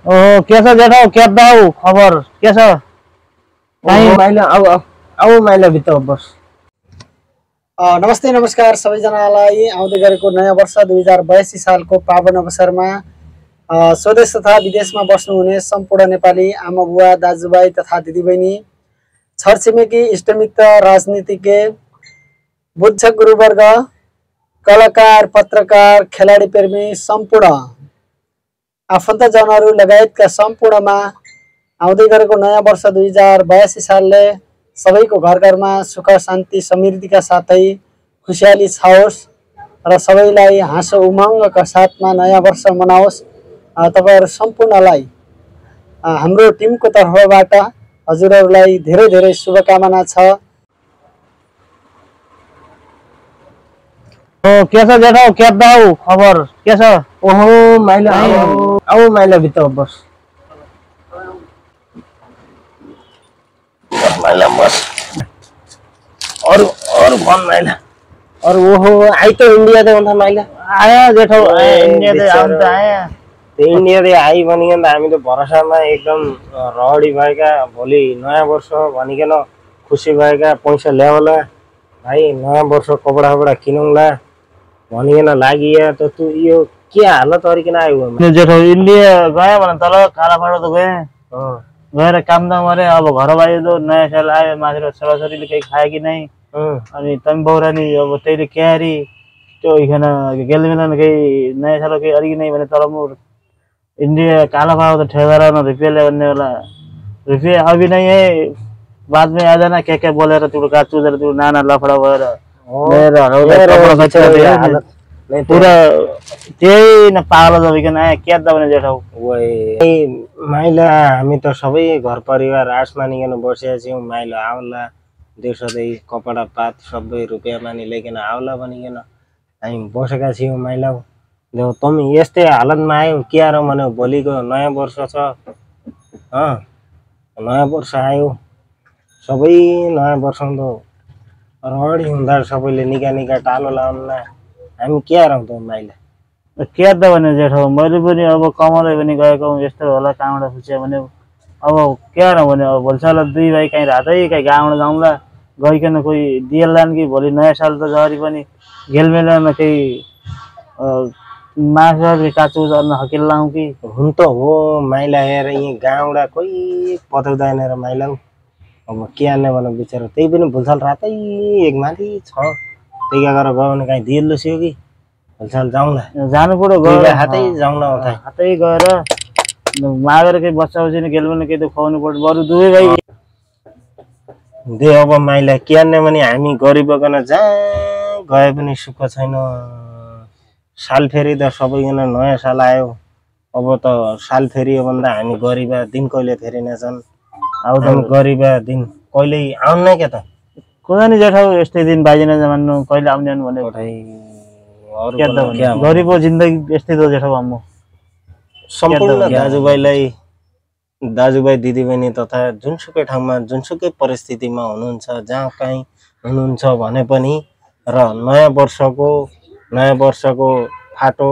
ओहो के छ जेठो के दाउ खबर के छ कहीं माइला आऊ माइला भित्र बस। नमस्ते नमस्कार सबैजनालाई आउँदै गरेको नयाँ वर्ष 2082 सालको पावन अवसरमा स्वदेश तथा विदेशमा बस्नुहुने सम्पूर्ण नेपाली आमा बुवा दाजुभाइ तथा दिदीबहिनी छरछिमेकी इष्टमित्र राजनीतिज्ञ बुद्धक गुरुवर्ग कलाकार पत्रकार खेलाडी प्रेमी सम्पूर्ण आफन्तजनहरू लगायतका सम्पूर्णमा आउँदै गरेको नयाँ वर्ष 2082 सालले सबैको घर घरमा सुख शान्ति समृद्धिका साथै खुसियाली छाओस् र सबैलाई हाँसो उमङ्गका साथमा नयाँ वर्ष मनाओस्। तपाईहरु सम्पूर्णलाई हाम्रो टिमको तर्फबाट हजुरहरूलाई धेरै धेरै शुभकामना छ। ओ के छ जेठो के दाउ खबर के छ ओहो माइला आऊ माइला भित्र बस। माइला बस और भन माइला और ओहो आई तो इंडिया दे भन्दा माइला आया जेठो इंडिया दे आउन त आया ते इंडिया दे आई भनिकन हामी त भरोसामा एकदम रडी भएका भोलि नयाँ वर्ष भनिकन खुसी भएका पैसा ल्याउला भाइ नयाँ वर्ष कपडा किनौला भनिकन लागिया त तू यो के हालत गरिकन आयो जेठो इंडिया गए भने तल कालापाडा त गए गएर काम दाम गरे अब घर बाहिर नयाँ साल आयो माथि छोराछोरीले केही खाए कि नै अनि तम बौरानी अब त्यही क्यारी त्यो इखना गेलमेलन केही नयाँ साल केही अरिक नै भने तर म इंडिया कालापाडा त ठेगारा न रुपैयाँ ल्याउने वाला रुपैयाँ अभी नहीं है बाद में आ जाना क्या बोलेर त्यो काचुजर त्यो नाना लफडा भएर पूरा त्यही न पागल जबिकन आए क्या दबने जेठौ ओए माइला हामी त सबै घर परिवार आस मानिकन बसेका छौं माइला आउला देशदै कपडा पात सबै रुपैयाँ मानि लिकन आउला भनिकन हामी बसेका छौं माइला देऊ तमी यस्तै हालतमा आयो के आरो भने भोलिको नयाँ वर्ष छ नयाँ वर्ष आयो सबै नयाँ वर्षमा रडी हुँदा सबैले निका टालो लाउनला हामी के आरौँ त माइला के त भने जेठो मैले पनि अब कमाउनै पनि गएको यस्तो होला कामबाट फुच्यो भने अब के आरौँ भने अब भोलिसाल दुई भाइ कहीँ रातै कहीँ गाउँमा जाउँला गइकन कोही दिएलान् कि भोलि नयाँ साल त जरी पनि गेलमेलामा केही माछा काचु गर्न हकिल लाउँ कि हुन त हो माइला हेर यी गाउँडा कोही पताउँदैन र माइला अब के आने भने बिचारा त्यही पनि भुलसाल रातै एक माथि छ त्यही गरेर गयो भने कहीँ दिल्लो सियो कि भुलसाल जाउँला जानु पऱ्यो गएर हातै जाउँला हातै गएर मागेर केही बच्चा बच्ची गेलमेला केही त खुवाउनु पर्छ बरु दुवै भाइ दे अब माइला के आने भने हामी गरिबकन जहाँ गए पनि सुख छैन साल फेरि त सबैजना नयाँ साल आयो अब त साल फेरि भन्दा हामी गरिबा दिन कहिले फेरिनेछन् अब त गरिबा दिन कहिले आउन्न क्या त कुनै जेठो यस्तै दिन बाजिन मान्नु कहिले आउने भने गरिबको जिन्दगी यस्तै त जेठो म सम्पूर्ण दाजुभाइ दिदीबहिनी तथा जुनसुकै ठाउँमा जुनसुकै परिस्थितिमा हुनुहुन्छ जहाँ कहीँ हुनुहुन्छ भने पनि र नयाँ वर्षको फाटो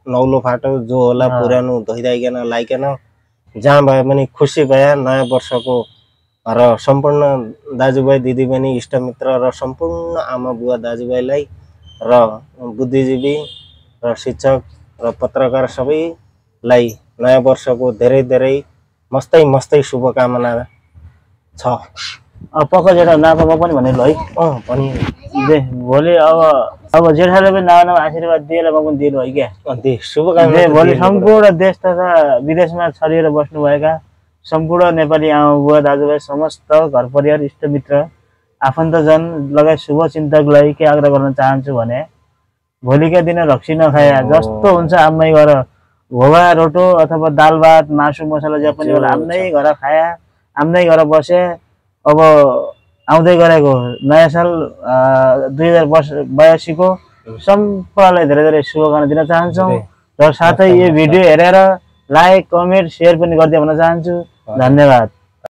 नौलो फाटो जो होला पुरानो धोइदाइकन लाइकन जहाँ भए पनि खुसी भए नयाँ वर्षको र सम्पूर्ण दाजुभाइ दिदीबहिनी इष्टमित्र र सम्पूर्ण आमा बुवा दाजुभाइलाई र बुद्धिजीवी र शिक्षक र पत्रकार सबैलाई नयाँ वर्षको धेरै धेरै मस्तै शुभकामना छ। अब पक्का जेठा नापामा पनि भने ल है पनि दे भोलि अब जेठाले पनि नाना आशीर्वाद दिएला म पनि दिनु है क्या दे शुभकामना भोलि सम्पूर्ण देश तथा विदेशमा छरिएर बस्नुभएका सम्पूर्ण नेपाली आमा बुवा दाजुभाइ समस्त घर परिवार इष्टमित्र आफन्तजन लगायत शुभचिन्तकलाई के आग्रह गर्न चाहन्छु भने भोलिका दिन रक्सी नखाया जस्तो हुन्छ आम्मै गर घोगा रोटो अथवा दाल भात मासु मसला जे पनि होला आम्नै घर खाया आम्नै घर बसे। अब आउँदै गरेको नयाँ साल 2082 को सम्पूर्णलाई धेरै धेरै शुभकामना दिन चाहन्छौँ र साथै यो भिडियो हेरेर लाइक कमेन्ट शेयर पनि गरिदिए भन्न चाहन्छु। धन्यवाद।